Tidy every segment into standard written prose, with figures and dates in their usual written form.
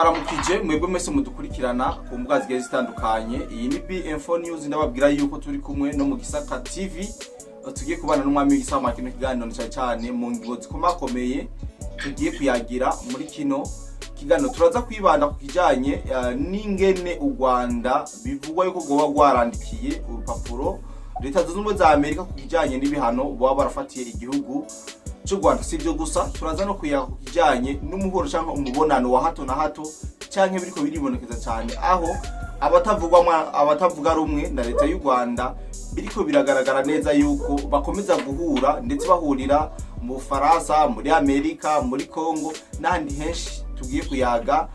Aramukije mwebwe mwese mudukurikirana ku mbuga zigiye zitandukanye. Iyi ni BM4 News. Ndababwira yuko turi kumwe no mu Gisaka TV, tugiye kubana n'umwami w'Igisaka mu kino kiganiro, cyane cyane mu ngingo zikomakomeye tugiye kuyagira muri kino kiganiro. Turaza kwibanda ku kijanye n'ingene u Rwanda bivugwa yuko rwoba rwarandikiye urupapuro Leta Zunze Ubumwe za Amerika ku kijanye n'ibihano baba barafatiye igihugu cy'u Rwanda. Si ibyo gusa, turaza no kuyaga ku kijanye n'umuhoro cyangwa umubonano wa hato na hato canke biriko biribonekeza cyane, aho abatavuga rumwe na leta y'u Rwanda biriko biragaragara neza yuko bakomeza guhura, ndetse bahurira mu Bufaransa, muri Amerika, muri Congo n'ahandi henshi. Tugiye kuyaga,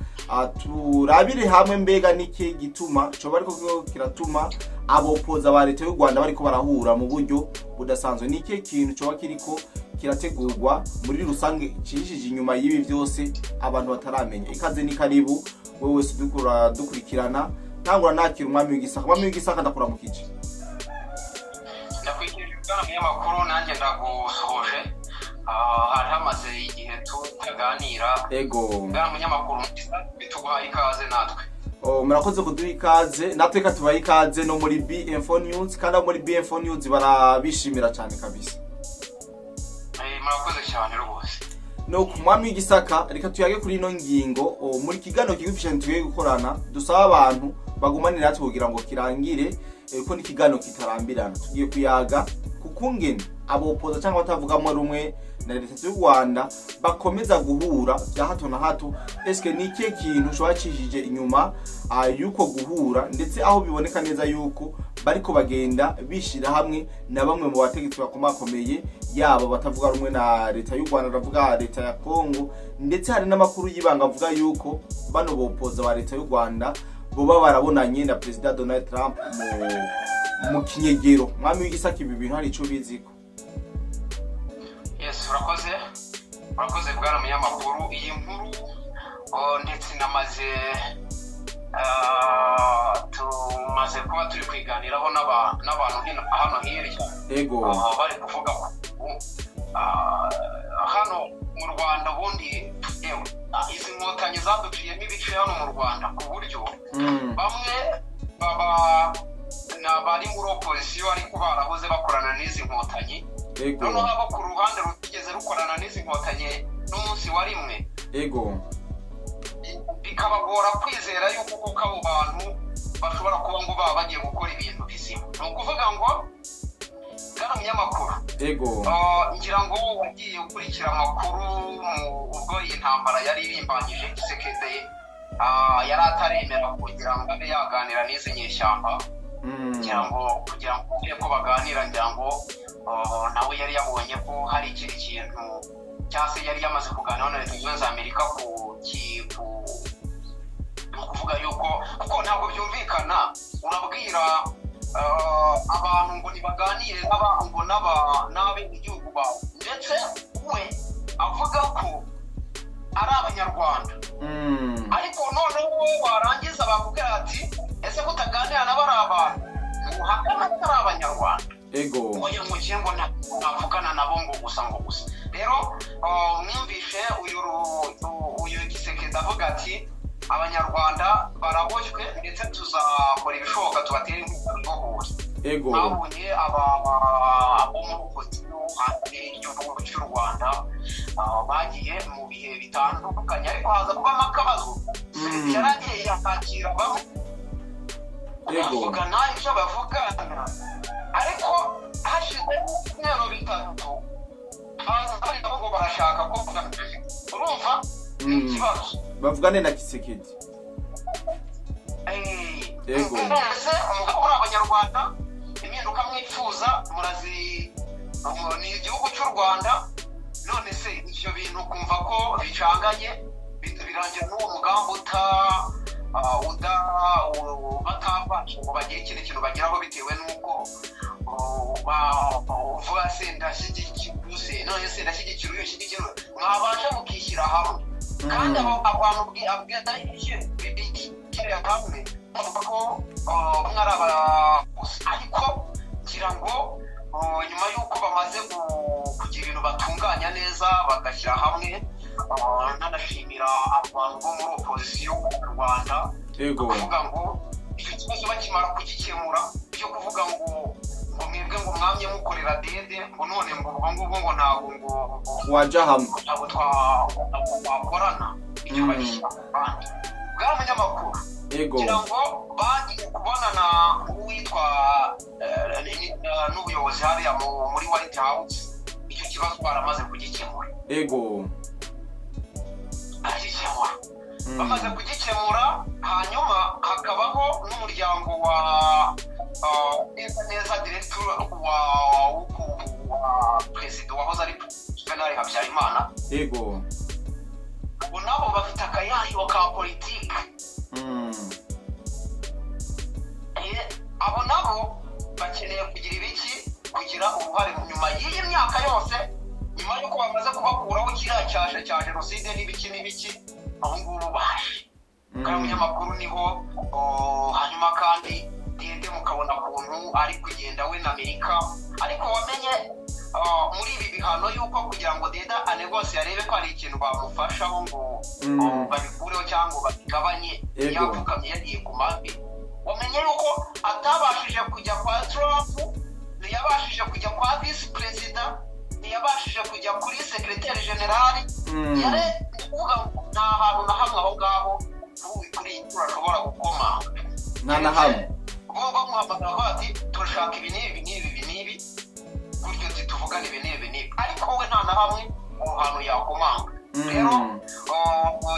turabire hamwe mbega niki gituma coba ariko kiratuma abopoza ba leta y'u Rwanda bariko barahura mu buryo budasanzwe. Ni ikihe kintu coba kiriko kirategurwa muri rusange cishije inyuma y'ibi byose abantu bataramenya? Ikaze ni karibu wewe wese dukura dukurikirana. Ntangura nakira umwami w'Igisaka. Umwami w'Igisaka, ndakuramukije. Ndakwikirije, bwana munyamakuru, nanjye ndagusohoje. Hari hamaze igihe tutaganira. Ego. Bwana munyamakuru, bituguhaye ikaze natwe. Oh, murakoze kuduha ikaze. Natwe ka tubaha ikaze no muri BM4 News, kandi abo muri BM4 News barabishimira cyane kabisa. Murakoze cyane rwose. No ku mwami w'Igisaka, reka tuyage kuri ino ngingo. Muri kiganiro kigufi cyane tugiye gukorana, dusaba abantu bagumanira natwe kugira ngo kirangire, kuko ni ikiganiro kitarambirana. Tugiye kuyaga ku kungene abopoza cyangwa batavugamo rumwe na leta y'u Rwanda bakomeza guhura bya hato na hato. Eske ni ikihe kintu ushobora cishije inyuma y'uko guhura, ndetse aho biboneka neza yuko bariko bagenda bishira hamwe na bamwe mu bategetsi bakomakomeye, yaba batavuga rumwe na leta y'u Rwanda, ndavuga leta ya Congo, ndetse hari n'amakuru y'ibanga avuga yuko bano bopoza ba leta y'u Rwanda boba barabonanye na Perezida Donald Trump mu kinyegero? Mwami w'Igisaka, ibi bintu hari ico biziko? Yes, urakoze, urakoze bwana munyamakuru. Iyi nkuru, ndetse namaze tumaze kuba turi kwiganiraho n'abantu hano hirya. Ego. Bari kuvuga ku hano mu Rwanda ubundi, yewe, izi nkotanyi zaduciyemo ibice hano mu Rwanda, ku buryo bamwe baba ni abari muri opozisiyo ariko barahoze bakorana n'izi nkotanyi. Ego. Noneho abo ku ruhande rutigeze rukorana n'izi nkotanyi n'umunsi wa rimwe, Ego. bikabagora kwizera yuko kuko abo bantu bashobora kuba ngo baba bagiye gukora ibintu bizima. Ni ukuvuga ngo, bwana munyamakuru, Ego. ngira ngo wagiye ukurikira amakuru mu ubwo iyi ntambara yari irimbanyije. Tshisekedi yari ataremera kugira ngo abe yaganira n'izi nyeshyamba. Ngira ngo kugira ngo ubwire ko baganira, ngira ngo nawe yari yabonye ko hari ikindi kintu, cyangwa se yari yamaze kuganiraho na Leta Zunze Ubumwe za Amerika ni ukuvuga yuko, kuko ntabwo byumvikana, urabwira abantu ngo ntibaganire ngo n'abenegihugu bawe, ndetse we avuga ko ari Abanyarwanda, ariko noneho wowe warangiza bakubwira ati: "Ese kutaganira nabo ari abantu?" Uhakana ko ari Abanyarwanda. Ego. Oya, mugiye ngo navugana nabo ngo gusa, ngo gusa. Rero mwumvishe uyu Tshisekedi avuga ati: "Abanyarwanda baraboshywe, ndetse tuzakora ibishoboka tubatere inkunga bibohore." Ego. Mwabonye abo muri opozisiyo hanze y'igihugu cy'u Rwanda bagiye mu bihe bitandukanye, ariko haza kubamo akabazo. Yaragiye yakakira bamwe, bavugana ibyo bavugana, ariko hashize ibyumweru 3 haza bariya ngo barashaka ko, urumva ni ikibazo. Bavugane na Tshisekedi. Yego. Mwese muri Abanyarwanda, impinduka mwifuza murazi ni igihugu cy'u Rwanda. None se ibyo bintu kumva ko bicanganye, birangira n'uwo mugambi uta uda batafashe ngo bagire ikindi kintu bageraho, bitewe n'uko uvuga se ndashyigikira uyu, se none se ndashyigikira uyu, shyigikira uyu. Mwabasha mukishyira hamwe kandi abantu abwira bishyira hamwe, bavuga ko bamwe ari aba, ariko ngira ngo nyuma y'uko bamaze kugira ibintu batunganya neza, bagashyira hamwe. Nanashimira abantu bo muri opposition mu Rwanda. Kuvuga ngo icyo kibazo bakimara kugikemura, byo kuvuga ngo mwebwe ngo mwamye mukorera Dede, ngo none ngo ubwo ngubwo ngo ntabwo ngo Waja hamwe. Ntabwo twakorana, icyo bagishyira ku ruhande, bwa munyamakuru. Kugira ngo bagiye kubonana n'uwitwa n'ubuyobozi hariya muri White House, icyo kibazo baramaze kugikemura. Baragikemura. Bamaze kugikemura, hanyuma hakabaho n'umuryango wa neza neza directeur wa perezida wahoze ari Juvenal Habyarimana. Ubu nabo bafite akayayo ka politiki. Abo nabo bakeneye kugira ibiki, kugira uruhare nyuma y'iyi myaka yose, nyuma y'uko bamaze kubakuraho kiriya cyasha cya jenoside n'ibiki n'ibiki. Aho ngubu baje kandi umunyamakuru niho. Oh, hanyuma kandi Dede mukabona ukuntu ari kugenda we na Amerika, ariko wamenye muri ibi bihano yuko kugira ngo Dede anegose, arebe ko hari ikintu bamufashaho ngo oh, babikureho cyangwa babigabanye, yapfukamye, yagiye ku mavi. Wamenye yuko atabashije kujya kwa Trump, ntiyabashije kujya kwa visi perezida, ntiyabashije kujya kuri secrétaire général. Yare ni ukuvuga ngo nta hantu na hamwe aho ngaho kuri iyi nshuro ashobora gukomanga. Nta na hamwe. Bo bamuhamagara bati: "Turashaka ibi n'ibi n'ibi, ibi n'ibi gutyo, tuvugane ibi n'ibi n'ibi," ariko we nta na hamwe aho hantu yakomanga. Rero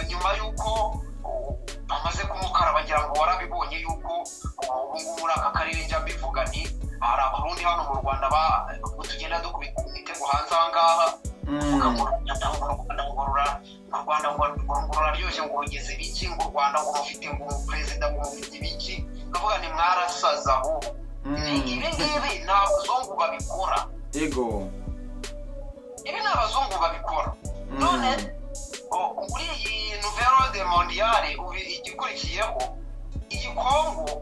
nyuma y'uko bamaze kumukaraba, ngira ngo warabibonye yuko ubu ngubu muri aka karere, njya mbivuga nti hari Abarundi hano mu Rwanda tugenda dukubita imitego hanze aha ngaha, uvuga ngo Rwanda ngo u Rwanda ngo ruraryoshye, ngo rugeze ibiki, ngo u Rwanda ngo mufite ngo perezida, ngo mufite ibiki. Ndavuga ni mwarasaza ahubwo. Ibi ngibi ni abazungu babikora. Ibi ni abazungu babikora. None muri iyi nouvelle ordre mondiale, ubu igikurikiyeho, iyi Kongo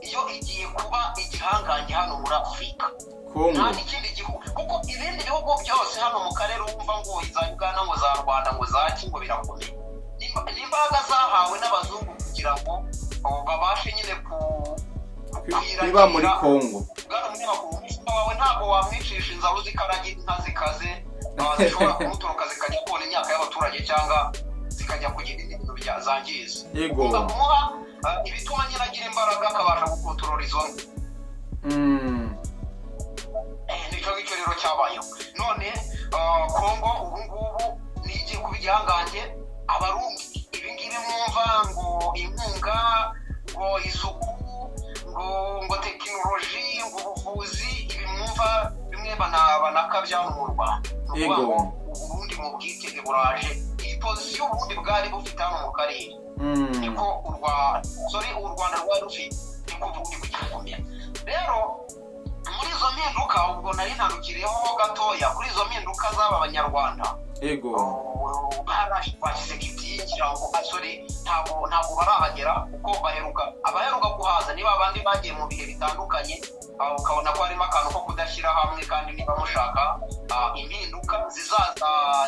iyo igiye kuba igihangange hano muri Afurika. Kongo. Nta n'ikindi gihugu, kuko ibindi bihugu byose hano mu karere wumva ngo za Uganda, ngo za Rwanda, ngo za ki, ngo birakomeye. Ni imbaraga zahawe n'abazungu kugira ngo babashe nyine ku Biba muri Kongo. Bwana munyamakuru, umushumba wawe ntabwo wamwicisha inzara uzi ko aragira inka zikaze, zishobora kumutoroka zikajya kona imyaka y'abaturage cyangwa zikajya kugira ibindi bintu zangiza. Ugomba kumuha ibituma nyine agira imbaraga, akabasha gukontorora izo nka. Nicyo ngicyo rero cyabayeho. None Kongo ubu ngubu niyo igiye kuba igihangange. Abarundi, ibi ngibi mwumva ngo inkunga, ngo isuku, ngo tekinoloji, ngo ubuvuzi, ibi mwumva bimwe banakabya hano mu Rwanda, ni ukuvuga ngo Uburundi mu bwitege buraje. Iyi position Uburundi bwari bufite hano mu karere, niko sorry, u Rwanda rwari rufite, niko Uburundi bugiye kumera. Rero muri izo mpinduka, ubwo nari ntandukiriyeho gatoya kuri izo mpinduka z'aba banyarwanda, bashyize kiti, ngira ngo asore ntabwo barahagera, kuko baheruka, abaheruka kuhaza niba abandi bagiye mu bihe bitandukanye, ukabona ko harimo akantu ko kudashyira hamwe. Kandi niba mushaka impinduka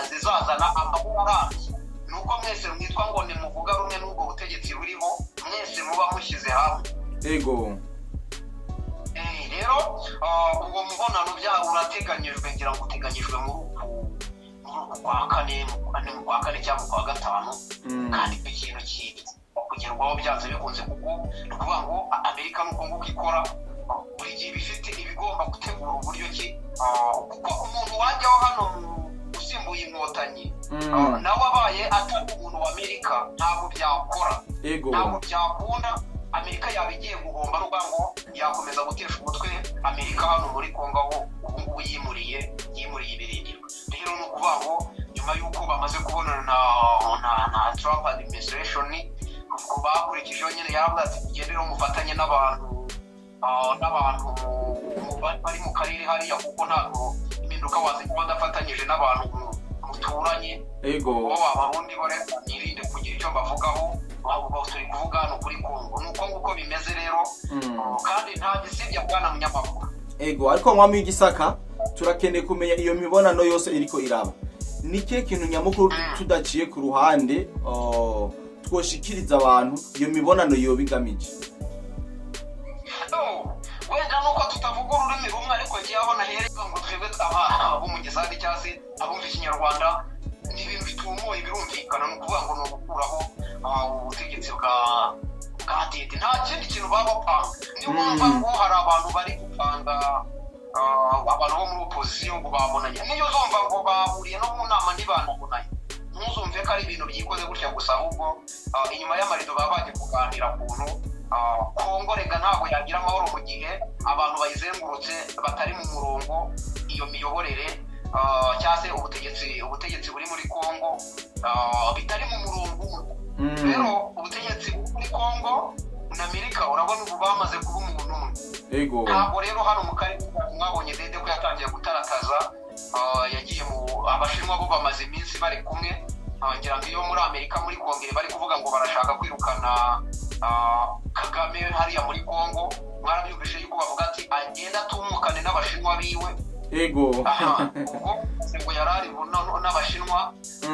zizazana amahoro arambye, ni uko mwese mwitwa ngo nimuvuga rumwe n'ubwo butegetsi buriho, mwese muba mushyize hamwe. Rero uwo mubonano bya urateganyijwe, ngira ngo uteganyijwe muri uku kwa kane, mu kwa kane cyangwa mu kwa gatanu. Kandi icyo kintu kigomba kugerwaho byanze bikunze, kuko ni ukuvuga ngo Amerika nuko nguko ikora, buri gihe iba ifite ibigomba gutegura uburyo ki, kuko umuntu wajyaho hano usimbuye Inkotanyi, nawe abaye atari umuntu wa Amerika, ntabwo byakora. Ntabwo byakunda. Amerika yaba igiye guhomba, n'ubwo ngo yakomeza gutesha umutwe Amerika hano muri Kongo, aho ubu ngubu yimuriye ibirindiro. Rero ni ukuvuga ngo nyuma y'uko bamaze kubonana na Trump administration, ubwo bakurikijeho nyine yaravuze ati: "Mugende rero mufatanye n'abantu bari mu karere hariya, kuko ntabwo impinduka wazikora badafatanyije n'abantu muturanye." Bo Abarundi bo rero nirinde kugira icyo mbavugaho, ahubwo turi kuvuga hano kuri Kongo. Ni uko nguko bimeze rero. Kandi nta gisibya, bwana munyamakuru. Ego, ariko mwami w'igisaka, turakeneye kumenya iyo mibonano yose iriko iraba. Ni ikihe kintu nyamukuru, tudaciye ku ruhande, twoshikiriza abantu iyo mibonano yoba igamije? Oh, wenda nuko tutavuga ururimi rumwe, ariko ngewe aho nahereza ngo twebwe abo mu Gisande cyangwa se abumva Ikinyarwanda, ni ibintu bitumuye, birumvikana. Ni ukuvuga ngo ni ugukuraho ubutegetsi bwa Dede, nta kindi kintu baba bapanga. Niyo mpamvu ngo hari abantu bari gupanga, abantu bo muri opozisiyo ngo babonanye. Niyo uzumva ngo bahuriye no mu nama ntibanabonanye, ntuzumve ko ari ibintu byikoze gutya gusa, ahubwo inyuma y'amarido baba bagiye kuganira kuntu Kongo rega ntabwo yagira amahoro mu gihe abantu bayizengurutse batari mu murongo. Iyo miyoborere cyangwa se ubutegetsi buri muri Kongo bitari mu murongo umwe. Rero ubutegetsi buri muri Kongo na Amerika, urabona ubu bamaze kuba umuntu umwe. Ntabwo rero hano mu karere mwabonye Dede ko yatangiye gutarakaza, yagiye mu Abashinwa, bo bamaze iminsi bari kumwe. Ngira ngo iyo muri Amerika muri Kongere bari kuvuga ngo barashaka kwirukana Kagame hariya muri Kongo, mwarabyumvise yuko bavuga ati agenda atumukane n'Abashinwa biwe. Aha ubwo ngo yari ari n'Abashinwa,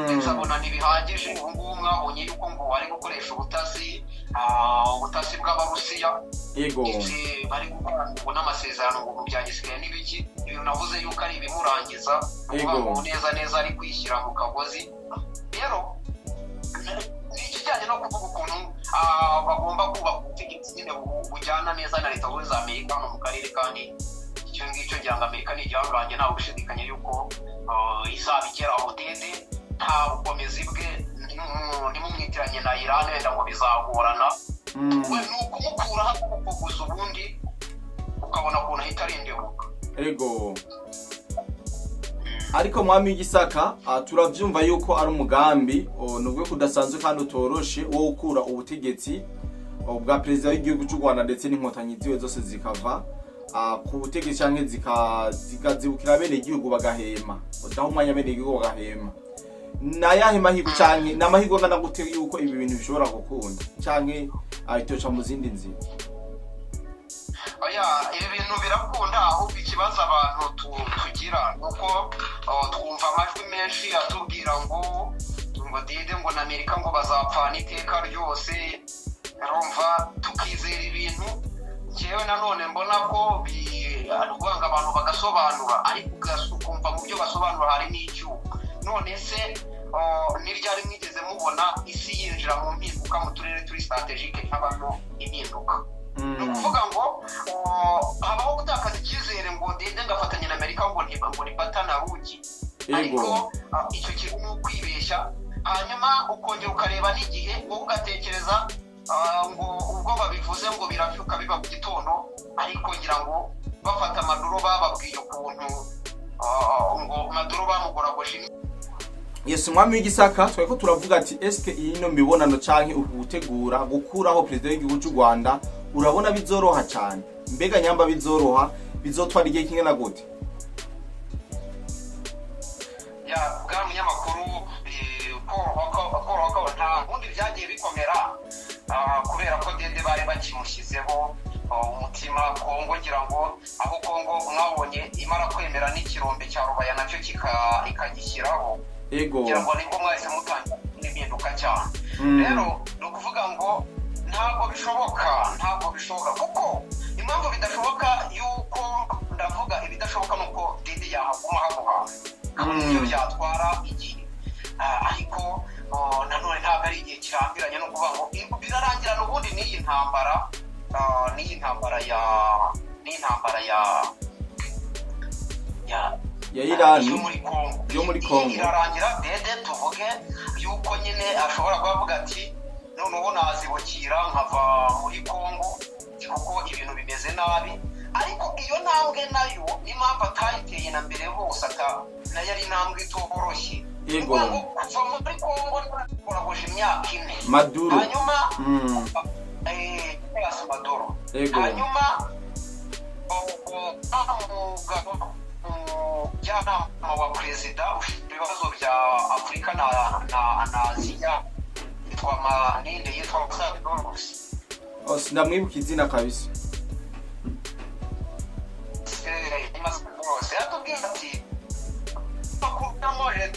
ndetse abona ntibihagije. Ubu ngubu mwabonye yuko ngo ari gukoresha ubutasi bw'Abarusiya, ndetse bari gukora ngo n'amasezerano ngo mu bya gisirikare n'ibiki, ibintu navuze yuko ari ibimurangiza, ni ukuvuga ngo neza neza ari kwishyira mu kagozi. Rero ni ikijyanye no kuvuga ukuntu bagomba kubaka ubutegetsi nyine bujyana neza na Leta Zunze za Amerika hano mu karere. Kandi icyo ngicyo ngira ngo Amerika ni igihangange, ntawe ushidikanya yuko izabigeraho. Dede nta bukomezi bwe, ntimumwitiranye na Iran, wenda ngo bizagorana. We ni ukumukuraho akaboko gusa, ubundi ukabona ukuntu ahita arindimuka. Ariko mwami w'Igisaka, turavyumva yuko ari umugambi nubwo kudasanzwe kandi utoroshe wo gukura ubutegetsi bwa perezida w'igihugu cy'u Rwanda ndetse n'Inkotanyi ziwe zose zikava ku butegetsi canke zikazibukira bene igihugu bagahema, udaha umwanya bene igihugu bagahema. Nayahe mahirwe canke ni amahirwe angana gute yuko ibi bintu bishobora gukunda, canke itoca mu zindi nzira? Oya, ibi bintu birakunda. Ahubwo ikibazo abantu tugira ni uko twumva amajwi menshi atubwira ngo Dede ngo na Amerika ngo bazapfana iteka ryose, urumva tukizera ibintu. Njyewe nanone mbona ko ari ukuvuga ngo abantu bagasobanura, ariko ukumva mu byo basobanura harimo icyuho. None se ni ryari mwigeze mubona isi yinjira mu mpinduka mu turere turi stratégique ntabamo impinduka? Ni ukuvuga ngo habaho gutakaza icyizere ngo Dede ngafatanya na Amerika ngo nipatana rugi. Ariko icyo kintu ni ukwibeshya. Hanyuma ukongera ukareba n'igihe, wowe ugatekereza ngo ubwo babivuze ngo birabyuka biba mu gitondo. Ariko ngira ngo bafata Maduro, bababwiye ukuntu ngo Maduro bamugoragoje. Yesu, umwami w'Igisaka, twari ko turavuga ati eske iyi no mibonano canke uku gutegura gukuraho perezida w'igihugu cy'u Rwanda, urabona bizoroha cane? Mbega nyamba bizoroha, bizotwara igihe kingana gute? Ya, bwa munyamakuru, koroha ko nta bundi byagiye bikomera, kubera ko Dede bari bakimushyizeho umutima. Kongo, ngira ngo aho Kongo mwabonye imara kwemera n'ikirombe cya Rubaya nacyo ikagishyiraho, ngira ngo nibwo mwahise mutangira n'impinduka cyane. Rero ni ukuvuga ngo ntabwo bishoboka, ntabwo bishoboka, kuko impamvu bidashoboka yuko ndavuga ibidashoboka ni uko Dede yahaguma hano hantu kabone ibyo byatwara igihe. Ariko nanone ntabwo ari igihe kirambiranye, no kuvuga ngo birarangirana ubundi n'iyi ntambara ya Ya Irani. Yo muri Kongo. Yo muri Kongo. Irarangira Dede tuvuge yuko nyine ashobora kuba avuga ati noneho nazibukira nkava muri Kongo kuko ibintu bimeze nabi. Ariko iyo ntambwe nayo n'impamvu atayiteye na mbere hose, ata nayo ari intambwe itoroshye. Ni ukuvuga ngo kuva muri Kongo uragoje imyaka 4. Maduro. Hanyuma Nicolas Maduro. Hanyuma umugabo umujyanama wa perezida ushinzwe ibibazo bya Afurika na Aziya yitwa Maninde, yitwa Masadorus. Oh, sindamwibuka izina kabisa. Masadorus yatubwiye ati amakuru yamoje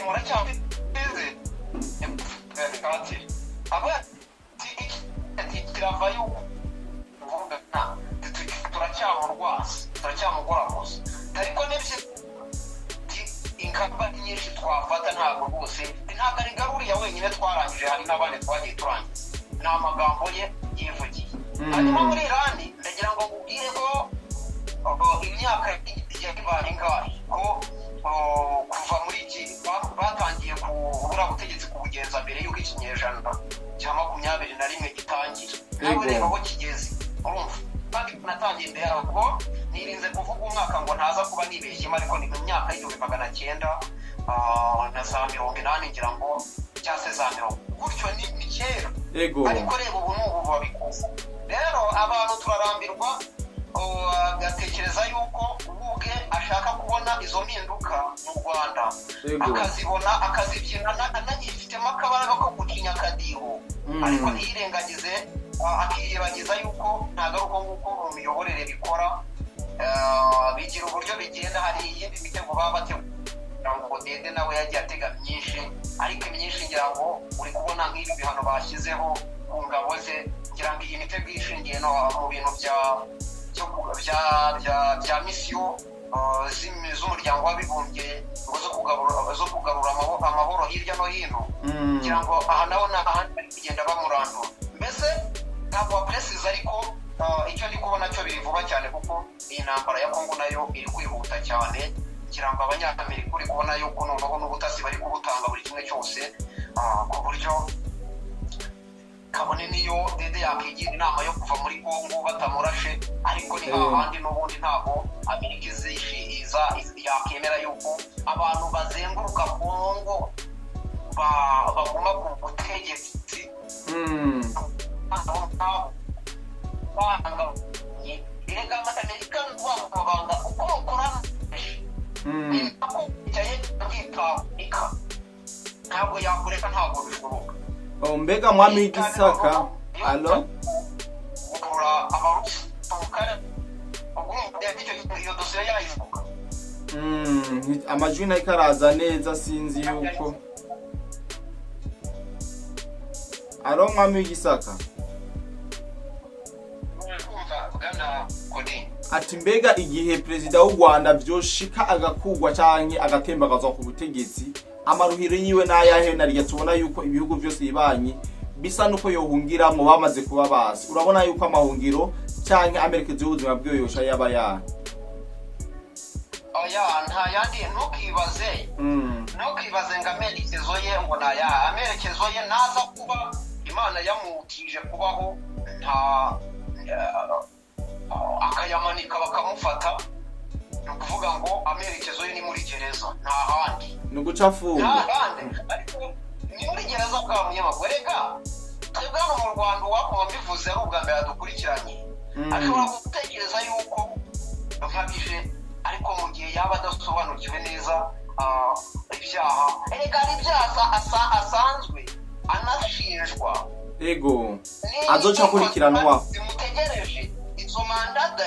Muracyafite avuga ati kirava yuko kuvuga turacyamurwaza, turacyamugoragoza, ariko n'ibyo ingamba nyinshi twafata ntabwo rwose, ntabwo ari garuriya wenyine twarangije, hari n'abandi twagiye turangiza. Ni amagambo ye yivugiye. Hanyuma muri Irani, ndagira ngo nkubwire ko imyaka yabaye ingahe ko kuva muri iki batangiye kubura butegetsi kubugenza mbere y'uko ikinyejana cya 21 gitangira. Nawe reba aho kigeze, urumva kandi natangiye imbere yaho, nirinze kuvuga umwaka ngo ntaza kuba nibeshyemo, ariko ni mu myaka y'1980 ngira ngo, cyangwa se za mirongo gutyo, ni kera. Ariko reba ubu ni ubu babikoze. Rero abantu turarambirwa, agatekereza yuko we ubwe ashaka kubona izo mpinduka mu Rwanda, akazibona, akazibyina anagifitemo akabaraga ko gucinya akadiho, ariko ntiyirengagize, akiyibagiza yuko ntabwo ari uko nguko mu miyoborere bikora. Bigira uburyo bigenda, hari iyindi mitego baba bategura ngo Dede nawe yagiye atega myinshi, ariko imyinshi ngira ngo uri kubona nk'ibi bihano bashyizeho ku ngabo ze. Ngira ngo iyi mitego ishingiye no mu bintu bya byo ku- bya bya bya misiyo z'Umuryango w'Abibumbye ngo zo kugarura amahoro hirya no hino. Ngira ngo aha naho ni ahandi bari kugenda bamurandura. Mbese ntabwo waperesiza, ariko icyo ndi kubona cyo biri vuba cyane, kuko iyi ntambara ya Kongo nayo iri kwihuta cyane. Ngira ngo Abanyamerika uri kubona yuko noneho n'ubutasi bari kubutanga, buri kimwe cyose, ku buryo kabone niyo Dede yakwigira inama yo kuva muri Kongo batamurashe, ariko ni hahandi n'ubundi ntabwo Amerika iza yakemera yuko abantu bazenguruka Kongo baguma ku butegetsi. Aho ngaho banganye, erega Amerika banga uko mukorana, ko yicaye bwitambika, ntabwo yakureka, ntabwo bishoboka. Oh, mbega mwami w'Igisaka, alo? Gukurura Abarusi mu karere, ubwo urumva iyo dosiye yayivuga. Amajwi ntariko araza neza, sinzi yuko. Alo, mwami w'Igisaka? Kumva bwana Kodi. Ati mbega igihe perezida w'u Rwanda vyoshika agakugwa canke agatembagazwa ku butegetsi, amaruhiro yiwe n'ayahe? Narya tubona yuko ibihugu vyose bibanyi bisa nuko yohungiramwo bamaze kuba basi. Urabona yuko amahungiro canke amerekezo y'ubuzima bwiwe yosha yaba yahe? Oya, nta yandi, ntukibaze. Ntukibaze ngo amerekezo ye ngo ni ayahe. Amerekezo ye naza kuba Imana yamutije kubaho, nta akayamanika bakamufata, ni ukuvuga ngo amerekezo ye ni muri gereza, nta handi. Ni uguca afungwa. Nta handi, ariko ni muri gereza bwa munyamakuru. Rega twebwe hano mu Rwanda, uwakuba mbivuze ari ubwa mbere adukurikiranye, ashobora gutekereza yuko nkabije, ariko mu gihe yaba adasobanukiwe neza ibyaha, erega hari ibyaha asanzwe anashinjwa. Azoca akurikiranwa. Zimutegereje, izo mandada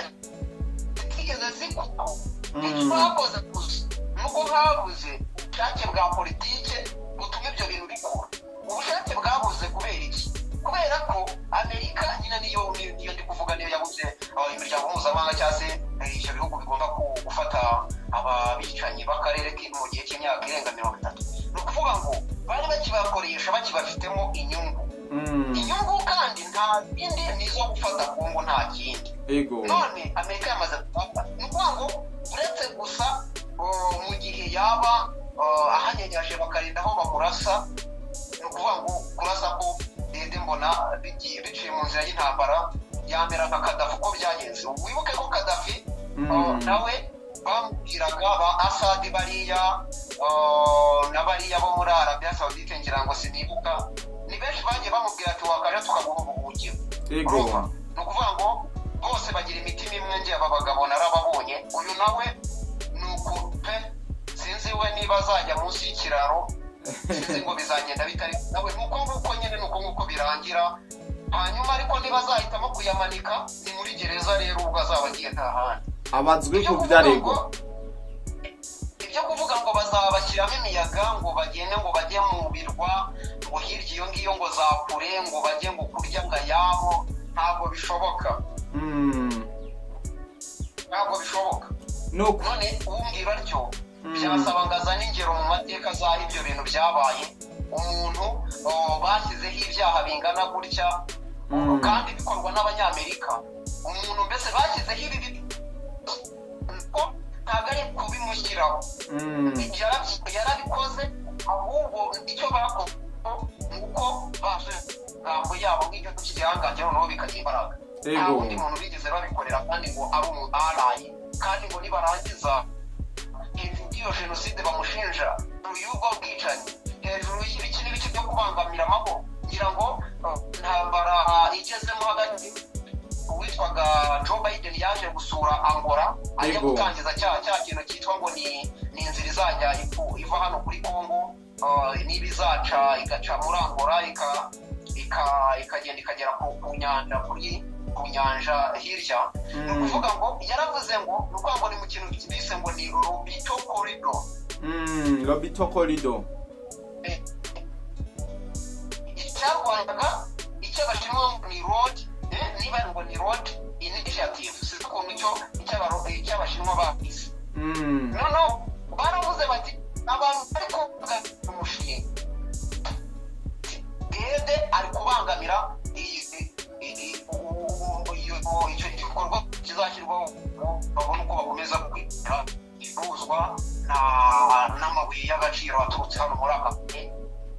zitigeze zikubaho. Icyo bakoze gusa nuko habuze ubushake bwa politike butuma ibyo bintu bikora. Ubushake bwabuze kubera iki? Kubera ko Amerika nyine niyo ndi kuvuga, niyo yabuze, imiryango mpuzamahanga cyangwa se ibyo bihugu bigomba gufata aba bicanyi b'akarere mu gihe cy'imyaka irenga 30, ni ukuvuga ngo bari bakibakoresha, bakibafitemo inyungu. Inyungu kandi nta zindi, ni izo gufata Kongo, nta kindi. None Amerika yamaze gufata, ni ukuvuga ngo uretse gusa mu gihe yaba ahanyanyaje bakarinda aho bamurasa, ni ukuvuga ngo kurasa ko Dede mbona bigiye biciye mu nzira y'intambara, yamera nka Kadafi uko byagenze. Wibuke ko Kadafi nawe bamubwiraga, ba Asadi bariya na bariya bo muri Arabiya Sawudite, ngira ngo sinibuka, ni benshi bagiye bamubwira ati wakaje tukaguha ubuhungiro. Urumva? Ni ukuvuga ngo bose bagira imitima imwe. Ngiye aba bagabo narababonye, uyu nawe ni uko pe, sinzi we niba azajya munsi y'ikiraro, sinzi ngo bizagenda bitari nawe, ni uko nguko nyine, ni uko nguko birangira. Hanyuma ariko niba azahitamo kuyamanika, ni muri gereza rero ubwo azaba agiye, nta handi. Abazwi Ibyo ku kuvuga vyaregwa. Ibyo kuvuga ngo bazabashyiramo imiyaga, ngo bagende, ngo bajye mu birwa, ngo hirya iyo ngiyo, ngo za kure, ngo bajye ngo kurya ngo ayabo, ntabwo bishoboka. Ntabwo bishoboka. Nuko None umbwira atyo, byasaba ngo azane ingero mu mateka z'aho ibyo bintu byabaye. Umuntu, oh, bashyizeho ibyaha bingana gutya kandi bikorwa n'Abanyamerika, umuntu mbese bashyizeho ibi ko ntabwo ari kubimushyiraho. Yarabikoze. Ahubwo icyo bakoze ni uko baje ntabwo yabo nk'igihugu cy'igihangange, noneho bikagira imbaraga. Nta wundi muntu bigeze babikorera kandi ngo ari umu ally, kandi ngo nibarangiza, hejuru y'iyo jenoside bamushinja, hejuru y'ubwo bwicanyi, hejuru y'ibiki n'ibiki byo kubangamira amahoro, ngira ngo intambara igezemo hagati, uwitwaga Joe Biden yaje gusura Angola, ajya gutangiza cya kintu cyitwa ngo ni inzira izajya iva hano kuri Congo, niba izaca igaca muri Angola, ikagenda ikagera ku nyanja, ku nyanja hirya. Ni ukuvuga ngo yaravuze ngo, ni ukuvuga ngo ni mu kintu bise ngo ni Lobito Corridor. Lobito Corridor. Icyarwanyaga icyo Abashinwa ngo ni road, niba ngo ni road initiative, sinzi ukuntu icyo Abashinwa bagize. Noneho baravuze bati abantu bari kuvuga umushinga Gede ari kubangamira icyo gikorwa kizashyirwaho ngo babone uko bakomeza kwitira ibicuruzwa n'amabuye y'agaciro aturutse hano muri aka karere,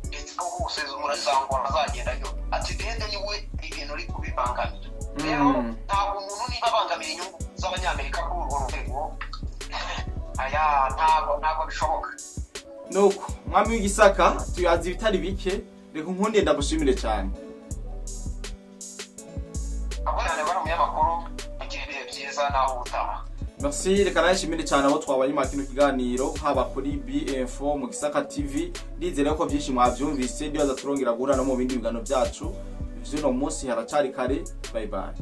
ndetse aho hose muri za Ngora azagenda anyura. Ati Gede niwe ibintu uri kubibangamira. Rero ntabwo umuntu niba abangamira inyungu z'Abanyamerika kuri urwo rwego, aya ntabwo bishoboka. Nuko mwami w'Igisaka, tuyazi ibitari bike. Reka nkundiye ndagushimire cyane. Abo cyane bari umunyamakuru, mugira ibihe byiza naho ubutaha. Merci. Reka nawe nshimire cyane abo twabanye muri kino kiganiro, haba kuri BM4 mu Gisaka TV. Ndizere ko byinshi mwabyumvise. Ndibaza turongera guhura no mu bindi biganiro byacu vy'uno munsi, haracari kare. Bye bye.